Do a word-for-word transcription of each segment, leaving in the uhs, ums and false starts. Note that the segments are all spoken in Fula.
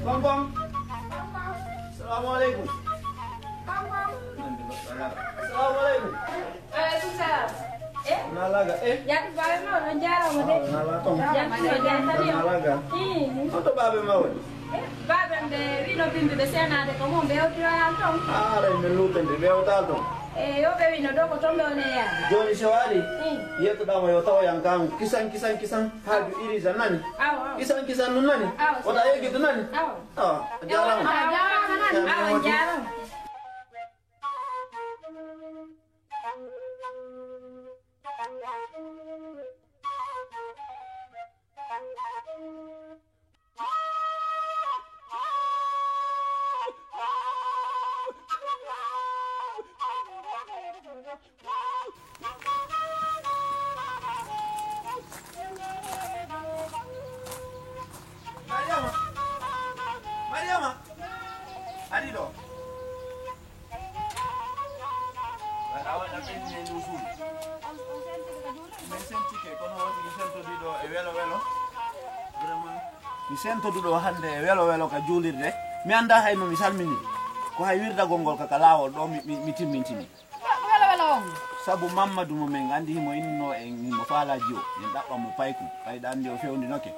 Bam bam. Salamu alaikum. Salamu alaikum. Alaikum salam. Eh? Na laga, eh? Yaaɗo baabe ma, on njaaraama de. Ah, na la ton. Yaaɗo baabe ma. Na laga. Ii. Hoto baabe ma woni? Eh, baabe am ɓe wino bimbi ɓe seenaade ko mon ɓe hewtiroyam ton. Ah, aray min luutande ɓe hewta ton. Eh, yo ɓe wino ɗo ko ton ɓe woni e yaade. Jooni so waɗi, ii, yettoɗaa mo yo tawoyan kan kisan, kisan, kisan. Haaju irisa nani? Awa, awa. Kisan, kisan nun nani? Awa, wota sir. Yegitu nani? Awa. Awa, a jaaraama. A jaaraama nani? Awa, jaaraama. Mariama. Mariama. Ari ɗo. Waɗa, waɗa ɓenni e ndu suudu. Min sentike, kono wonti mi sentoduɗo e welo welo. Vraiment. Mi sentoduɗo hannde e welo welo ka juulirde. Mi annda hay no mi salmini. Ko hay wirdagol ngol ka, ka laawol ɗo mi, mi, mi timmintini. Ko welo welo on? Sabu Mammadu mo min anndi himo innoo en, himo faalaa jiwo. Min ɗaɓɓa mo payku. Ɓayɗa anndi o fewndinoke.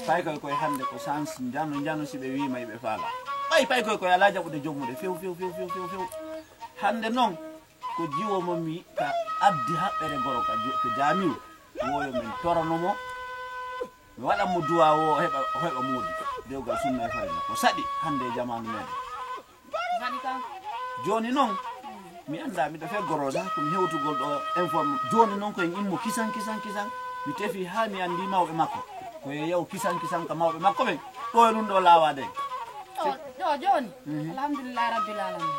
Paykoy koy hannde ko sans njano njano si ɓe wiima iɓe faalaa. Ɓay paykoy koy alaa jaɓude jommude few, few, few, few, few, few. Hannde non ko jiwo mo mi ka addi haɓɓere goro ka jo-, ka jaamiwo. Wo yo min torano mo. Mi waɗan mo duwaa wo o heɓa, o heɓa moodi. Dewgal sunna e farilla. Ko saɗi hannde e jamaanu meeɗen. Waɗi kan. Jooni non, mi anndaa, miɗo feggoroo sah, ko mi hewtugol ɗo informe. Jooni non ko en immo kisan, kisan, kisan. Mi tefi haa mi anndi mawɓe makko. Ko yo yaw kisan, kisan ka mawɓe makko ɓen. Ɗo e ɗum ɗo laawaade. Ɗo, ɗo jooni. Mhm. Alhamdulillahi rabbil alamin.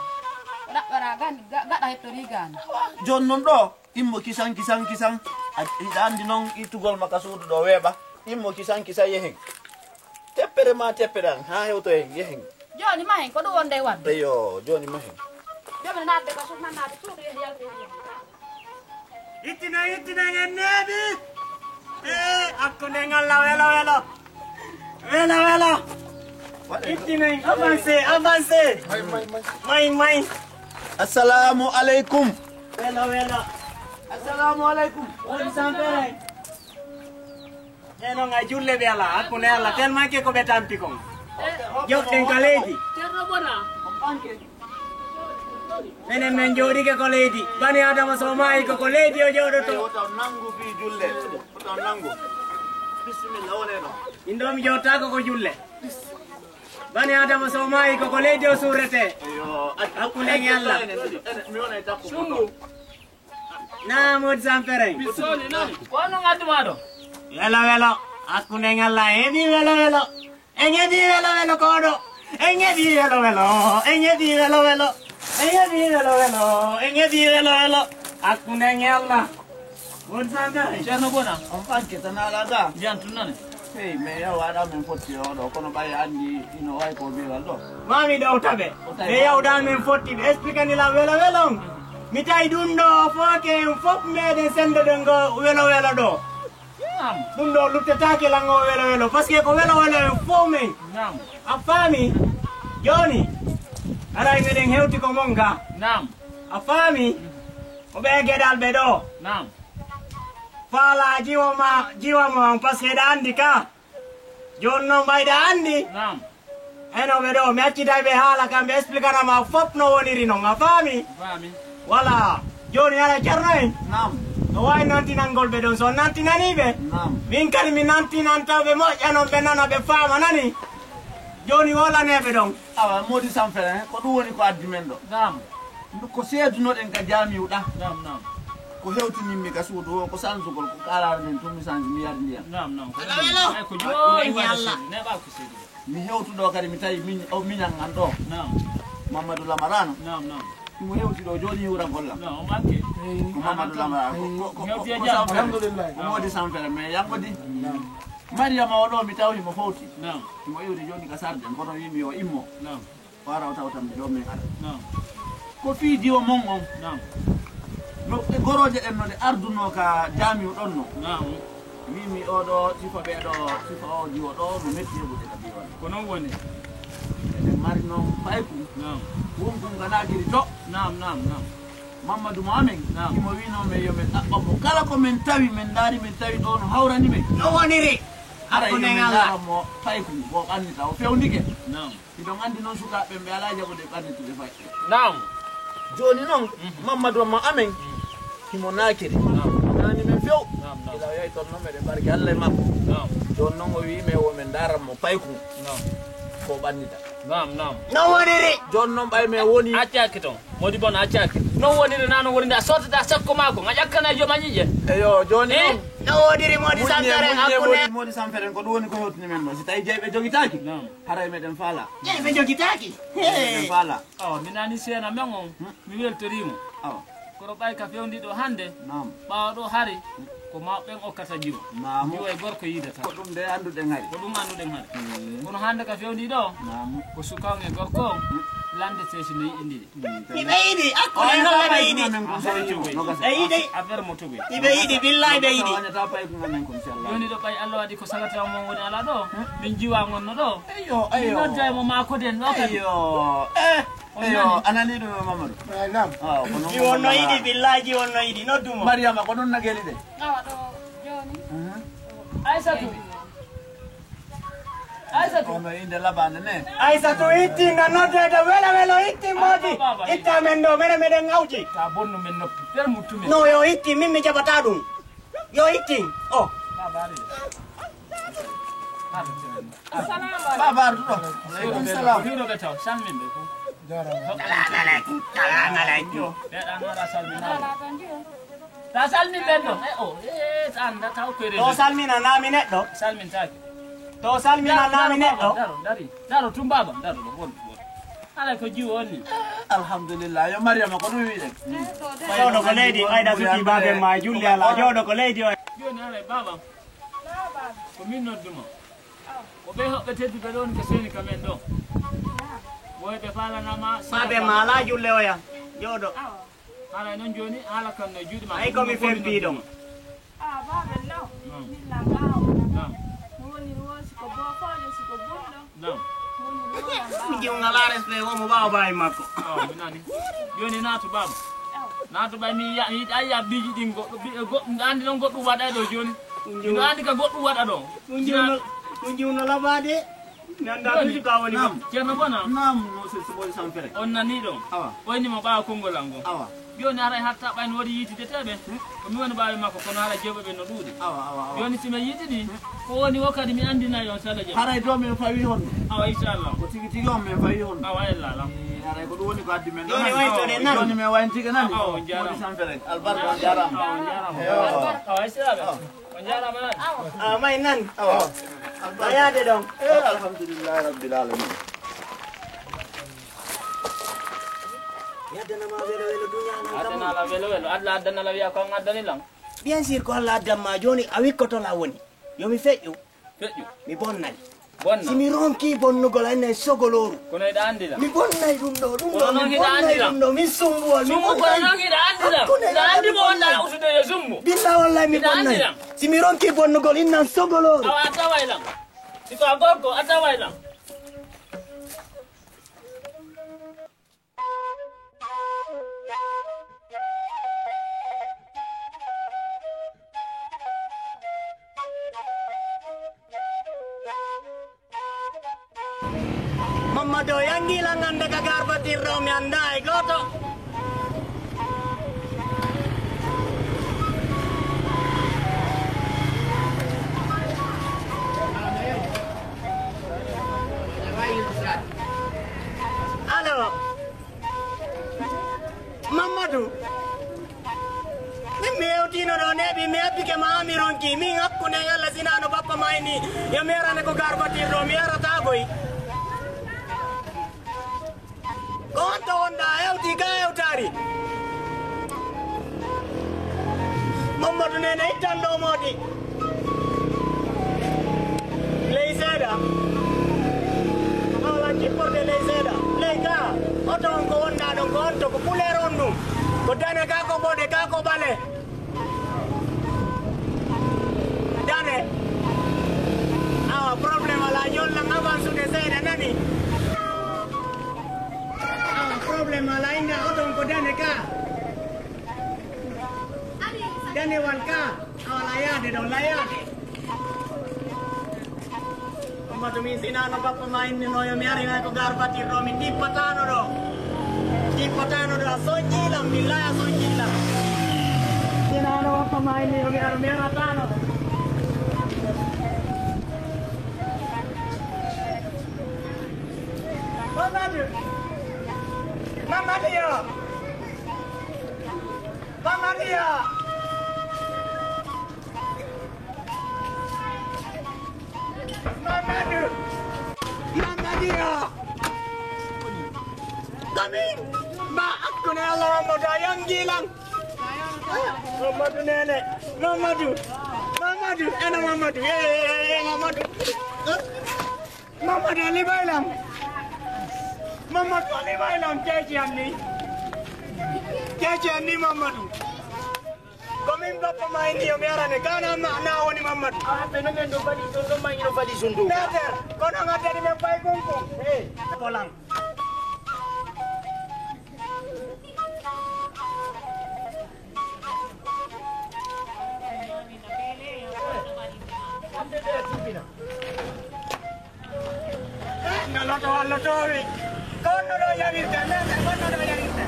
Ko ɗaɓɓaraa gan-, ga-, gaɗa hettorii gaana. Jooni non ɗo, immo kisan, kisan, kisan. A, hiɗa anndi non ittugol ma ka suudu ɗo weeɓa. Immo kisan, kisan yehen. Teppere ma teppere an, haa hewto hen, yehen. Jooni ma hen, ko ɗum wonde e waɗde? Eyo, jooni ma hen. Jooni naatde ko suudu, naatde suudu, yehi yalti. Ittinen, ittinen, en neeɓi. Eh, hakkunde ngal la welo, welo. Welo, welo. Ittinen, avancez, avancez. May, may, may. May, may. Assalamu alaikum. Welo, welo. Assalamu alaikum. Woni sampere. Ɓe non ay julle ɓe alaa, hakkunde Allah, tellement que ko ɓe tampi kon. Joɗɗen ka leydi. Ceerno Bona. Minen men jooɗike ko leydi. Bani Adama so maayi ko, ko leydi o jooɗoto. Wota on nangu fii julle. Wota on nangu. Bismillah, wone ɗo. Min ɗo mi jooɗtaako ko julle. Bani Adama so maayi ko, ko leydi o suurete. Eyo, hakkunde e Allah. Enen, enen, mi wona e takko. Sungu. Naam, Modou Sampere. Mi sooni nani. Ko honno ngaddu maa ɗo? Welo welo. Hakkunde ngal la en heɓi welo welo. En heɓi welo welo ko ɗo. En heɓi welo welo. En heɓi welo welo. En heɓi welo welo. En heɓi welo welo. Hakkunde ngal la. Modou Sampere. Ceerno Bona. On ɓanke tan alaa ga. Mbiyan tun nani. Hey, mais yaw aɗa men fotti o ɗo, kono ɓay anndi ino way ko biral ɗo. Mami ɗo taɓe. O tawi ɓe yawɗa men fotti, ɓe explique ni la welo welo on. Mi tawi ɗum ɗo, o foke en fof meɗen sendo ɗo ngo welo welo ɗo. Naam. Ɗum ɗo luttetaake lan o welo welo, parce que ko welo welo en fof men. Naam. A faami? Jooni, aray meɗen hewti ko mon ga. Naam. A faami? Ko ɓe geɗal ɓe ɗo. Naam. Faala jiwo ma, jiwa mo on, parce que ɗa anndi ka. Jooni noon mbayɗa anndi. Naam. Eno ɓe ɗo, mi accitay ɓe haala kam, ɓe expliquera ma fof no woniri noon, a faami? Faami. Voilà. Jooni ara Ceerno en. Naam. No waawi nantinangol ɓe ɗon, so on nantinanii ɓe? Naam. Min kadi mi nantinanta ɓe moƴƴa noon, ɓe nana, ɓe faama, nani? Jooni wolaneeɓe ɗon. Awa, Modi Sampere, ko ɗum woni ko addi men ɗo. Naam. Ndu ko seedunoɗen ka jaamiu ɗa. Naam, naam. Ko hewtinimmi ka suudu o, ko sansugol, ko kaalaaɗo min tun, mi sansi, mi yari ndiyam. Naam, naam. Ko ɗum. Ay, ko jooni. Neeɓa ko seedi. Mi hewtu ɗo kadi, mi tawi min, o miñan an ɗo. Naam. Mamadou Lamarano. Naam, naam. Himo hewti ɗo jooni hiwragol lam. Naam, o manke. Ko Mamadou Lamarano. Ko, ko, ko, ko, ko Sampere. Alhamdulillah. Ko Modi Sampere, mais yaggodi. Naam. Mariama o ɗo, mi tawi himo fowti. Naam. Himo iwri jooni ka sarde, kono wiimi yo immo. Naam. O ara o tawa tan mi ɗo min ara. Naam. Ko fii diwo mon on. Naam. No ɗe gorooje ɗen no ɗe ardunoo ka jaamiu ɗon no. Naam. Wiimi o ɗo sifa ɓee ɗo, sifa o diwo ɗo no metti heɓude ka diiwal. Ko non woni. Mari noon payku. Naam. Won ko nganaakiri to. Naam, naam, naam. Mammadu mo amen. Naam. Imo wiinoo men yo men ɗaɓɓa mo. Kala ko men tawi, men ndaari, men tawi ɗo no hawrani men. No woniri? Haray yo men ndaara mo payku, ko ɓannita, o fewndike. Naam. Hiɗon anndi noon sukaaɓe ɓe alaa jaɓude ɓannitude fay. Naam. Jooni noon, Mammadu Amma amen, himo naakiri. Naam. Naani men few. Naam, naam. Ila o yahi toon noon, meɗen barki Alla e makko. Naam. Jooni noon o wi'i men wo men ndaaran mo payku. Naam. Ko ɓannita. Naam, naam. No woniri? Jooni noon ɓay men woni. Accaaki toon. Modi bon accaaki. No woniri naa no woniri a sottata sakko maako. Nga ƴakkana jooma ƴiƴe. Eyo, jooni noon. No woniri Modi Sanfere hakkunde. Modi Sanfere ko ɗum woni ko hewtini men ɗo. Si tawi jeyɓe jogitaaki. Naam. Haray meɗen faala. Jeyɓe jogitaaki. Meɗen faala. Awa, mi nani seena men on, mi weltoriimo. Awa. Kono ɓay ka fewndi ɗo hannde, naam, ɓaawo ɗo hari, ko mawɓe ɓen okkata jiwo. Naam. Jiwo e gorko yiidata. Ko ɗum de annduɗen hari. Ko ɗum annduɗen hari. Mm. Kono hannde ka fewndi ɗo, naam, ko suka on e gorko on, lanndete si no yiɗindiri. Mm. Hiɓe yiɗi, hakkunde holla ɓe yiɗi. Ɓe yiɗi. Affaire mo togoy. Hiɓe yiɗi, billahi ɓe yiɗi. Jooni ɗo ɓay Allah waɗi ko sagata mo woni ala ɗo, min jiwa ngonno ɗo. Eyo, eyo. Min nodda e mo maa koden ɗo kadi. Eyo, eh, eyo, a nanii ɗum, Mamadou? Eh, naam. Ah, kono mi wonno yiɗi, billaaji wonno yiɗi, noddu mo. Mariama, ko ɗum nageli de? Awa ɗo jooni. Mhm. Aysatu. Aysatu. Kono innde labande ne. Aysatu itti na noddeede welo welo itti moodi. Itta men ɗo, mene meɗen ngawji. Ta bonnu men noppi. Fer muttu men. No yo itti, min mi jaɓata ɗum. Yo itti. O. Assalamu alaikum. Baba arduɗo. Alaikum salam. Hiwɗo ɓe taw, salmin ɓe ko. Salamu alaikum. Salamu alaikum. Ɓe ɗan ara salmin. Ta salmin ɓen ɗo. E o, e ta anda taw ko reedu. To salmina nami neɗɗo. Salmin taki. To salmina nami neɗɗo. Daro, dari. Daro tum baba, daro ɗo, won, won. Alay ko jiwo on ni. Alhamdulillah. Yo Mariama, ko ɗum wiɗen? Jooɗo ko leydi, ɓayda suki baben ma, julli ala, jooɗo ko leydi o. Joni alay baba. Ko min nodduma. Ko ɓe hoɓɓe tedduɓe ɗon ko seeni ka men ɗo. Woy ɓe falanama. Baben ma ala julle oya, jooɗo. Haray noon jooni haala kan no e juuɗe ma. Ay ko mi fempiiɗo. Ah, baaben law. Naam. Min lan ɓaawo. Naam. Mi woni woo si ko boofoojo, si ko bumɗo. Naam. Mi woni woo lan ɓaawo. Mi jiw ngalaa respect, wo mo ɓaawo baawi makko. Awa, mi nani. Jooni naatu baaba. Awa. Naatu ɓay mi yiya, mi yiɗa yiya biiji ɗin goɗɗo, bi-, goɗɗum, ɗa anndi noon goɗɗum waɗa ɗo jooni. Miɗo anndi ka goɗɗum waɗa ɗo. Ɗum jiwno, ɗum jiwno labaade. Mi anndaa duuji ka woni. Naam. Ceerno Bona. Naam, no se, se Modi Sanfere. On nanii ɗon. Awa. Oyni mo ɓaawo konngol an ngon. Awa. Jooni haray hatta ɓay no woni yiitideteeɓe. Hmm. Ko mi woni ɓaawo makko, kono haray jewɓe ɓen no ɗuuɗi. Awa, awa, awa. Jooni si mi yiitidi, ko woni o kadi mi anndinay on sala jam. Haray ɗo men fawi honno? Awa, inchallah. Ko tigi tigi on men fawi honno? Awa, ella lam. Eh, haray ko ɗum woni ko addi men ɗo. Jooni waytoɗen nan. Jooni men wayntike nani? Awa, on jaaraama. Modi Sanfere. Albarka, on jaaraama. Awa, on jaaraama. Eyo. Awa, inchallah. On jaaraama nani? A may nan. Awa. A yaade ɗon. Eh, alhamdulillahi rabbil alamin. Yaddanama welo welo duña nan kam. Addana la welo welo. Allah addana la wiya ko an addani lan. Bien sûr ko Allah addan ma jooni a wikkoto la woni. Yo mi feƴƴu. Feƴƴu. Mi bonnay. Bonna. Si mi ronki bonnugol a innay sogolooru. Kono hiɗa anndi lan. Mi bonnay ɗum ɗo, ɗum ɗo, mi bonnay ɗum ɗo, min sumbuwol, mi bonnay. Sumbu kono noon hiɗa anndi lan. Hiɗa anndi mo wonɗa usude yo sumbu. Billa wallay mi bonnay. Si mi ronki bonnugol innan sogolooru. Awa a taway lan. Si ko a gorko a taway lan. Mamadou yangi la ngande ka garbatirɗo mi annda e gooto. Allo. Mamadou, min mi hewtino ɗo neeɓi, mi hebbike ma haa mi ronki. Min hakkunde Yalla, sinaa no bappa ma inni, yo mi yarane ko garbatirɗo, mi yarata koy. Ko honto wonɗa a hewti ka hewtaari? Mamadou Nene, ittan ɗo moodi. Ley seeɗa. Haala jipporde ley seeɗa. Ley ka. Oto on ko wonɗa ɗon, ko honto, ko couleur on ɗum? Ko dane ka, ko boɗe ka, ko ɓale? Dane. Awa, problème alaa, ñollan avansude seeɗa, nani? Dane ka. Danewal ka. Awa layaade ɗo, layaade. Mamadou, min sinano bappa ma inni no yo mi ari, hay ko gar batir ɗo, min ɗippatano ɗo. Ɗippatano ɗo, a soññi lam, billahi a soññi lam. Sinano bappa ma inni yo mi ara, mi aratano. Mamadou. Mamadou yo. Mamadou yo. Mamadou. Mamadou yo. Kamin. Ba akkune Allah Mamadou a yangi lan. Mamadou nene. Mamadou. Mamadou. Ena Mamadou. Eh, eh, eh, Mamadou. Mamadou Ali Baylam. Mamadou Ali Baylam. Keji anni. Keji anni Mamadou. Ko min bappa ma inni yo mi arane, kana ma na woni Mamadou. Ah, ɓe no men ɗo valise, ɗo, ɗo ma ino valise on ɗo. Meter, kono ngaddani men pay kon kon. Eh, Polan. Ngalloto wallotoowi. Ko honno ɗo yawirta? Meter, ko honno ɗo yawirta?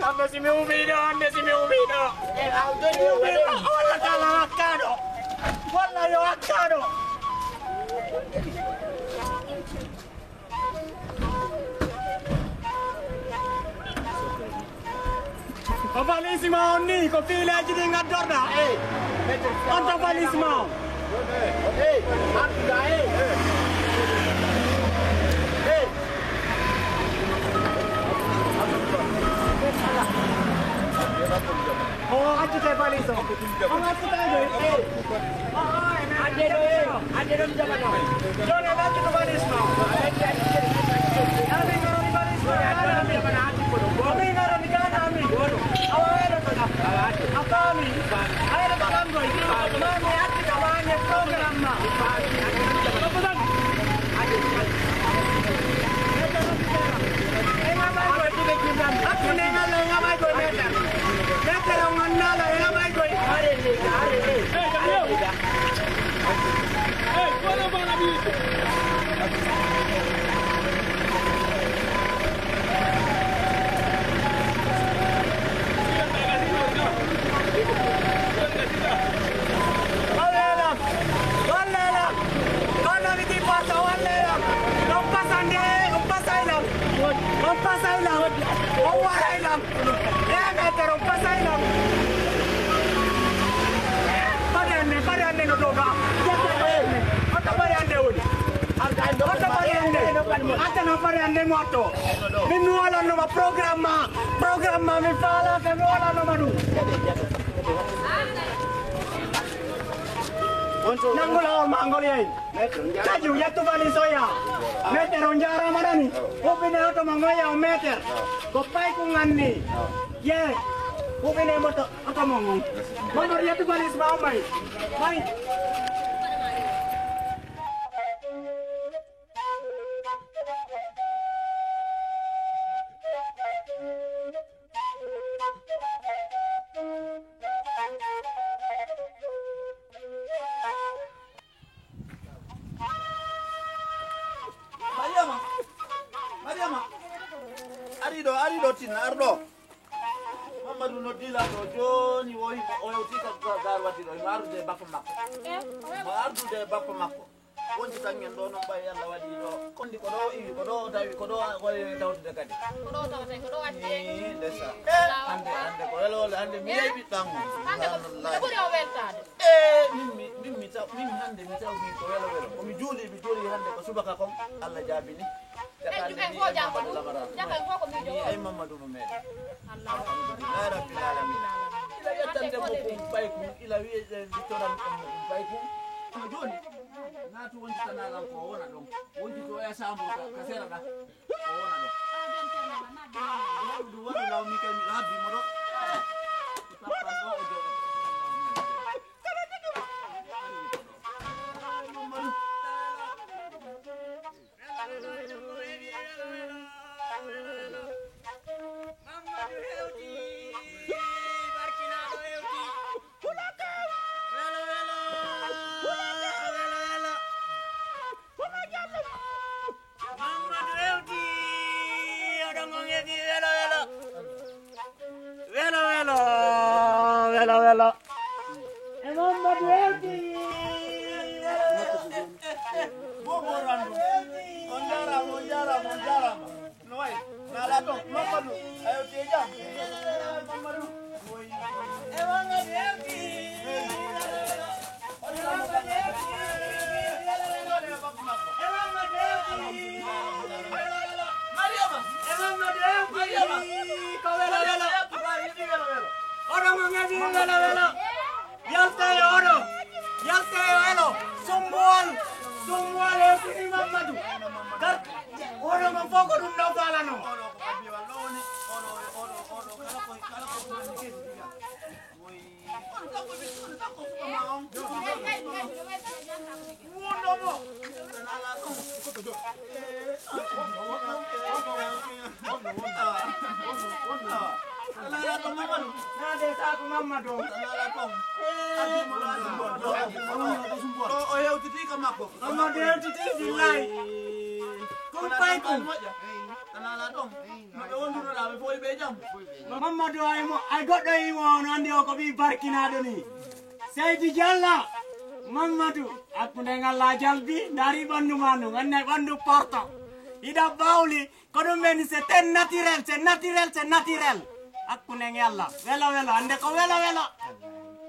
Hannde si mi umii ɗo, hannde si mi umii ɗo. Mi umii ɗo, walla taala hakkaɗo. Walla yo hakkaɗo. Ko valise ma on ni, ko fiileeji ɗi ngaddorɗa. On to valise ma on. O accite valise o. On accitay ɗo. Adde ɗo, adde ɗo mi jaɓata. Joni en accuno valise ma. Amin ngarani valise ma. Amin ngarani gana amin. Awa ayɗo to ɗa. A faami. Ayɗo to ɗa ɗo. Ma mi acci ka ma mi programme ma. Ko ko tan. Adde. Adde. Hakkunde ngal ɗo, en haɓay koye meter. Meter on nganndaɗo, en haɓay koye. Walle lam, walle lam. Ɗon no mi di paso, walle lam. Ɗon pasande, on pasay lam. On pasay lam. On waray lam. E meter, on pasay lam. Pare ande, pare ande no doga. Oto pare ande woni. Oto pare ande. Ata no pare ande mo to. Min mi walanno ma programme ma. Programme ma mi faala ka mi walanno ma ɗum. Nanngu laawol maa ngol yehi. Kadi yettu valise o yaha. Meter o njaaraama nani. Huɓɓine oto mo ngoya o meter. Ko pay ko nganni. Ye. Huɓɓine moto oto mo ngon. Mono yettu valise ma o may. May. Mariama, Mariama, ari ɗo, ari ɗo, tin, ar ɗo. Mamadou noddi lan ɗo jooni, o yima, o yewti ka ga-, garwati ɗo, imo ardude e bappa makko. Imo ardude e bappa makko. Wonti tan en ɗo noon ɓay Allah waɗi ɗo. Kondi ko ɗo iwi, ko ɗo tawi, ko ɗo o wawi tawtude kadi. Ko ɗo tawtay, ko ɗo addi. Ii, ndesa. Allahu Akbar. Hannde, hannde ko welole, hannde mi yeeɓi ɗan. Hannde ko, ko ɓuri o weltaade. E min mi, min mi taw, min hannde mi taw min ko welo welo. Ko mi juuli, mi juuli hannde ko subaka kon, Allah jaabini. Jakaande ni e Mamadou Lamara. Jakaande ko ko mi jowo. Ay Mamadou mo meɗen. Alhamdulillahi rabbil alamin. Ila yettande mo kum ɓay kum, ila wiye, eh, ndi toran ko mo kum ɓay kum. Kono jooni, naatu wonti tanalan ko wona ɗon. Wonti ko oya sambo ka, ka sera ɗa. O wona ɗon. Waɗu ɗum, waɗu law mi kay miɗo habbi mo ɗo. Ko tappan ɗo o jooɗo. Ay, Mamadou. Welo welo. E Mamadou Elti. Bobo Randu. On jarama, on jarama, on jarama. No wayi? Nala to, Mamadou. Ayo te jam. Mamadou. E Mamadou Elti. Mariama. Ko welo welo. Oɗo mo ngadi welo welo. Yalte e oɗo. Yalte e welo. Sumbuwal. Sumbuwal e sini Mamadou. Gar. Oɗo mo fof ko ɗum ɗo falano. O hewtiti ka makko. Mamadou hewtiti billahi. Kum pay kum. Mamadou ay mo ay goɗɗo yimo on andi o ko ɓi barkinaɗo ni. Seydi Diallo. Mamadou hakkunde ngal la jalbi dari ɓandu ma ndu ganne ɓandu porto. Ida bawli ko ɗum men c'est très naturel, c'est naturel, c'est naturel. Hakkunde ngal la welo welo ande ko welo welo.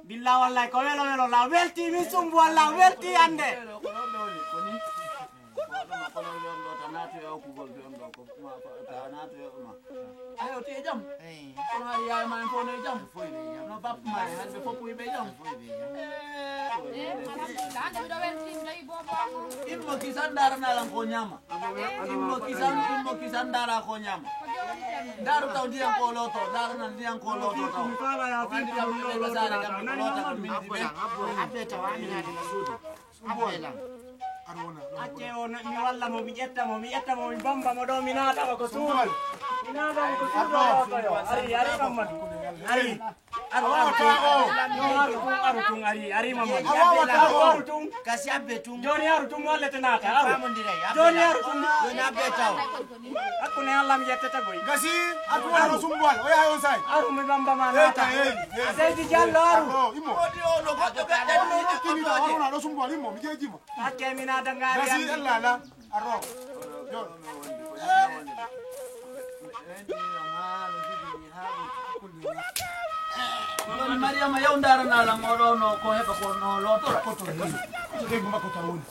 Billa wallahi ko welo welo la welti min sumbu walla welti ande. Ko ɗo ɗo ni ko ni. Ko ɗo ma kono yon ɗo ta nato e okugol fi on ɗo ko ma ta nato e ma. Ayo te jam. Kono ay yaay ma en fof ne jam. No bap ma en hande fof wi be jam. Immo kisan dara na lan ko nyama. Immo kisan immo kisan dara ko nyama. Daru taw ndiyan ko loto dara na ndiyan ko loto taw. Andi kam ɗo sare kam loto kam min dibe. Abbe taw amina de suudu. Acce o na- mi walla mo mi ƴetta mo mi ƴetta mo mi bamba mo ɗo mi naata mo ko suudu. Mi naata mo ko suudu o lotoyo. Ari ari Mamadou. Ari. Aru aru tun aru tun aru tun ari ari Mamadou. Aru tun. Kasi abbe tun. Joni aru tun wallete naata aru. Joni aru tun. Joni abbe taw. Hakkunde Allah mi ƴettata goy. Gasi atu aru sumbuwal o yahay on say. Aru mi bamba ma naata. Seydi Diallo aru. Imo. Imo rokkini da wona do sumbuwal imo mi jeejima. Hakke mi naata ngaari. Gasi Allah la. Arro. Woni Mariama yaw ndarana lan oɗo no ko heɓa ko no lotora. Koto he. Koto he gumba koto woni.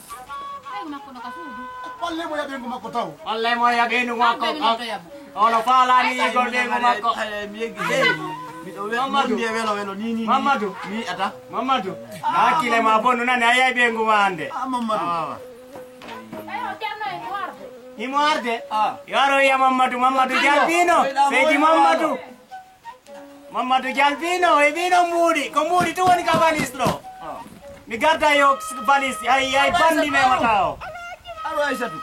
Ay makko no ka suudu. Walle mo yaɓe gumba ko taw. Walle mo yaɓe gumba ko taw. Ono falani yigol ɓe gumba ko. Miɗo welo welo ni ni. Mamadou. Mi ata. Mamadou. Hakkile ma bonu nani a yaɓe gumba ande. Ah Mamadou. Himo arde. Yo aro wiya Mamadou Mamadou jalbino. Seydi Mamadou. Mamadou jalbino e ɓino mbuuɗi ko mbuuɗi tu woni ka valis ɗo. Mi garda yo valis ay ay bandi memata o. Aro Aysatu.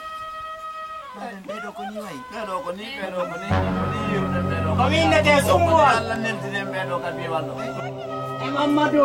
Ɓeɗo ko ni wayi. Ɓeɗo ko ni ɓeɗo ko ni. Ko windete sumbuwal. Allah neltiden ɓeɗo kadi wallo. E Mamadou.